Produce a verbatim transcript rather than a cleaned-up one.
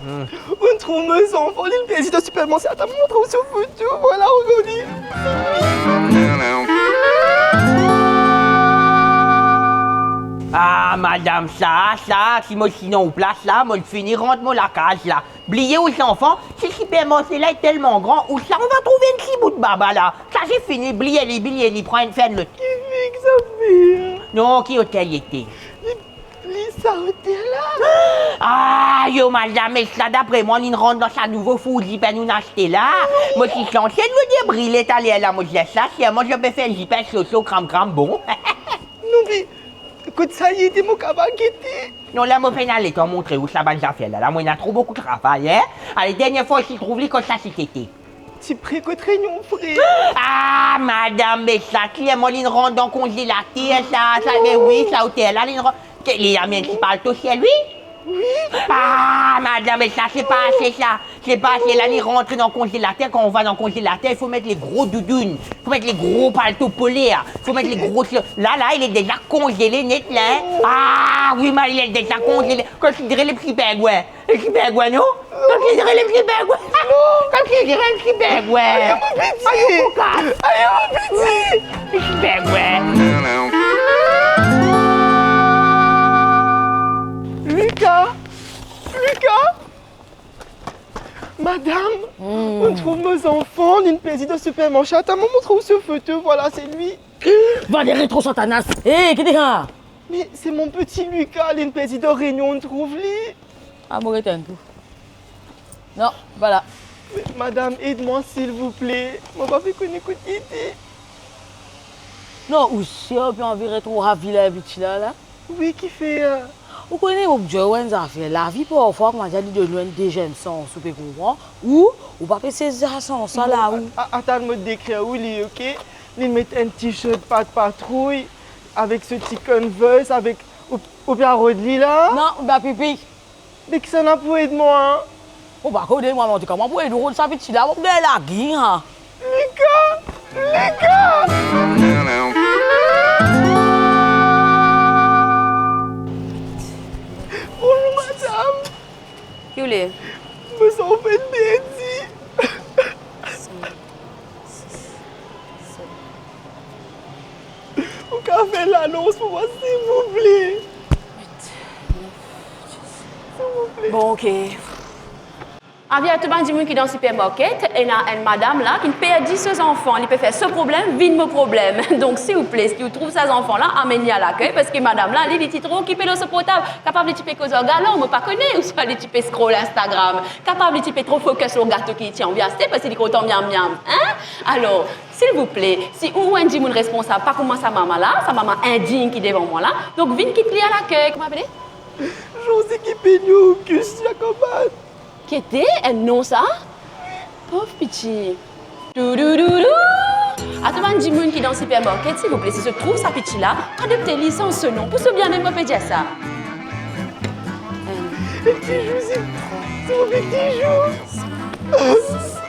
Hmm. Ou'nn trouv mo zanfan, li'nn perdi dan sipermarke. Atann, mo montre ou so foto. Vwala, regard li. Ah, madam, sa, sa, si mo ti dan ou plas la, mo'nn fini rant mo lakaz la. Bliye ou zanfan, si sipermarke la telman gran, ousa ou va trouv enn ti bout baba la? Sa se fini, bliye li, bliye li, pran enn, fer enn lot. Ki vi ki sa fer? Non, ki otel li ete? Li, li sa otel la. Ah, yo, madam, e sa dapre mwa, li'nn rant dan sa nouvo four dipen ou'nn aste la. Mo ti sanse nou dir brile taler la, mo dir sa, sirman zot pe fer dipen soso, kram kram, bon. Non, me kot sa li ete, mo kapav gete? Non, la mo pena letan montre ou sa bann zafer la. La mo ena tro boukou travay, hein. Ale, dernie fwa ou ti trouv li, kot sa ti ete? Ti pre kot Reynion, fre. Ah, madam, me sa, klerman li'nn rant dan konzelater, sa, sa, me wi, sa otel la, li'nn rant, ke li amenn ti palto sir li? Wi. Ah, madam, me sa, se pa ase sa. Se pa ase, la li rantre dan konzelater, kan ou va dan konzelater, fo met le gro doudoun, fo met le gro palto poler, fo met le gro slo-, la, la, li deza konzele net la, hein. Ah, wi, ma, li deza konzele, koumsi li ti pingwin. Enn ti pingwin, non? Koumsi li ti pingwin. Koumsi li ti pingwin. Ayo, mo piti. Ayo, kokas. Ayo, mo piti. Enn ti pingwin. Lucas! Lucas! Madam, hmm, ou'nn trouv mo zanfan, li'nn perdi dan sipermarke. Atann, mo montre ou so foto, vwala, se li. Vale retro Satanas. Hey, ki dera? Me se mo piti Lucas, li'nn perdi dan Reynion, ou'nn trouv li. Ah, mo get enn kou. Non, vwala. Me madam, ed mwa, silvouple. Mo pa pe kone kot li ete. Non, ou sir ou pe anvi retrouv sa vilin piti la, la? Wi, kifer? Ou kone, mo pou dir ou enn zafer, lavi parfwa, koumadir li donn ou enn deziem sans, ou pe konpran, ou, ou pa pe sezi sans la, ou. A-, a-, atann, mo dekrir ou li, ok? Li met enn t-shirt Pat Patrouy, avek so ti Converse, avek, ou, ou pe rod li la? Non, ou pe pipi. Me kisannla pou ed mwa? Mo pa kone mwa, me antouka mwa pou ed ou rod sa piti la, mo pou gagn lagir, hein. Lucas! Lucas! Bonzour, madam. Ki ou le? Mo zanfan perdi. Ou kapav fer lanons pou mwa, silvouple? Silvouple. Bon, ok. Avi a tou bann dimoun ki dan sipermarket, ena enn madam la ki perdi so zanfan, li pe fer so problem vinn mo problem. Donk, silvouple, si ou trouv sa zanfan la, amenn li a lakey, parski madam la, li, li ti tro okipe lor so portab. Kapav li ti pe koz ar galan, mo pa kone, ouswa li ti pe scroll Instagram. Kapav li ti pe tro focus lor gato ki li ti anvi aste, parski li kontan miam miam, hein? Alor, silvouple, si ou enn dimoun responsab, pa kouma sa mama la, sa mama indign ki devan mwa la, donk vinn kit li a lakey, kouma apele? Josi ki pe nou, Gus Jacobin. Ki ete enn non sa? Pov piti. Toudoudou! A tou bann dimoun ki dan sipermarket, silvouple, si zot trouv sa piti la, adopte li san so non. Pou so bien mem, mo pe dir sa. Enn, de, trwa.